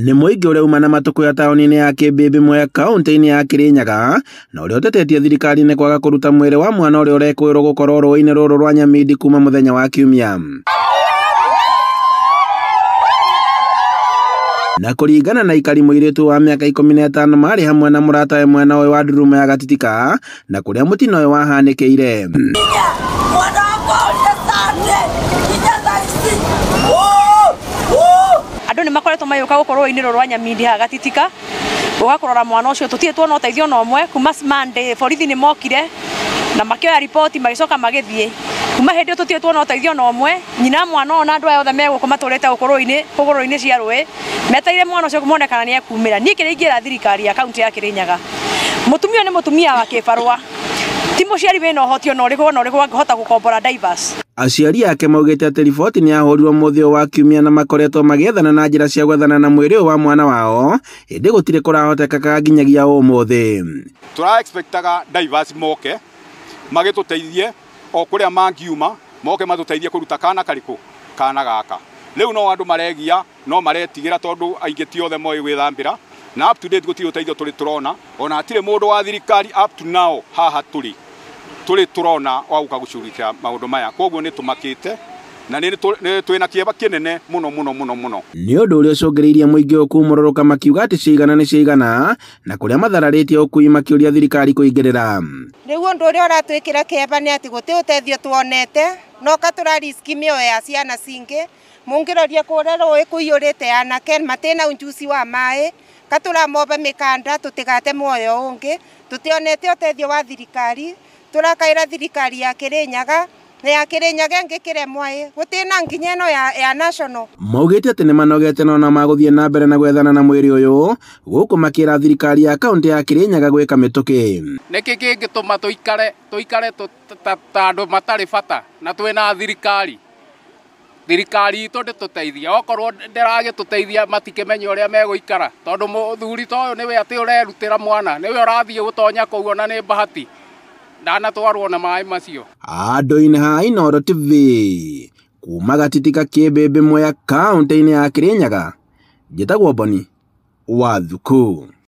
Nĩ mũingĩ ũrĩa uma na matũkũya taũni-inĩ ya Kĩmbĩmbĩ Mwea kaũntĩ-inĩ ya Kĩrĩnyaga na ũrĩa ũtetetie thirikari nĩ kwaga kũruta mwĩrĩ wa mwana ũrĩa ũrekũĩrwo gũkorwo rũĩ-inĩ rũrũ rwa Nyamindi kuma mũthenya wa Kiumia. Na kũringana na aikari mũirĩtu wa mĩaka 15 marĩ hamwe na mũratawe mwena ũyũ wa ndurumo ya Gatitika na kũrĩa mũtino ũyũ wahanĩkĩire. Andũ nĩ makoretwo magĩũka gũkũ rũĩ-inĩ rũrũ rwa Nyamindi haha Gatitika gũka kũrora mwana ũcio, tũtirĩ tuona ũteithio ona ũmwe kuma Monday. Borithi nĩ mokire na makĩoya riboti magĩcoka magĩthiĩ. Kuma hĩndĩ ĩyo tũtirĩ tuona ũteithio ona ũmwe. Nyina mwana ũyũ na andũ aya othe me gũkũ matũrĩte gũkũ rũĩ-inĩ hũgũrũrũ-inĩ cia rũĩ metereire mwana ũcio mone kana nĩ ekumĩra. Niĩ kĩrĩa ingĩra thirikari ya kaũntĩ ya Kĩrĩnyaga, mũtumia ũyũ nĩ mũtumia wa kĩbarũa, ti mũciari wĩna ũhoti ona ũrĩkũ ona ũrĩkũ angĩhota gũkombora divers. Aciari ake maugĩte atĩ riboti nĩ yahũrirwo mũthĩ ũyũ wa Kiumia na makoretwo magĩethana na njĩra cia gwethana na mwĩrĩ ũyũ wa mwana wao, ĩndĩ gũtirĩ kũrahotekeka nginyagia ũmũthĩ. Tũra expectaga divers moke magĩtũteithie o kũrĩa mangiuma moke matũteithie kũruta kana karĩkũ kana gaka. Rĩu no andũ maregia no maretigĩra tondũ aingĩ ti othe moĩ gwĩthambĩra na up to date gũtirĩ ũteithio tũrĩ tũrona, ona hatirĩ mũndũ wa thirikari up to now haha tũrĩ tũrona wa gũka gũcugurikĩra maũndũ maya. Koguo nĩ tũmakĩte na nĩ twĩna kĩeva kĩnene mũno mũno mũno mũno. Nĩ ũndũ ũrĩa ũcũngĩrĩirie mũingĩ ũyũ kumũrũrũka makiuga atĩ ciigana nĩ ciigana na kũrĩa mathararĩtie ũkui makĩũria thirikari kũingĩrĩra. Rĩu ũndũ ũrĩa ũratwĩkĩra kĩeva nĩ atĩ gũtĩ ũteithio tuonete no ka tũra risk mĩoyo ya ciana cingĩ. Mũngĩroria kũrĩa rũĩ kũiyũrĩte anake matĩna unjuci wa maĩ katũramomba mĩkanda tũtigate muoyo ũngĩ. Tũtionete ũteithio wa thirikari, tũrakaĩra thirikari ya Kĩrĩnyaga na ya Kĩrĩnyaga ĩngĩ kĩremwa ĩ gũtĩ na nginya ĩno ya national. Maugĩte atĩ nĩ manogete no na magũthiĩ na mbere na gwethana na mwĩrĩ ũyũ gũkũ makĩra thirikari ya kaũntĩ ya Kĩrĩnyaga gwĩka mĩtũkĩ. Nĩkĩ kĩngĩtũma tũikare ta andũ matarĩ bata na twĩna thirikari? Thirikari itũ ndĩtũteithia, okorwo ndĩragĩtũteithia matikĩmenye ũrĩa megũikara tondũ mũthuri ta ũyũ nĩwe atĩ ũrerutĩra mwana, nĩwe ũrathiĩ gũtonya kũu ona nĩ bahati ndanatwarwo na maĩ macio. Andũ-inĩ ha Inooro TV kuma Gatitika Kĩmbĩmbĩ Mwea kaũntĩ-inĩ ya Kĩrĩnyaga, njĩtagwo Boni wa Thuku.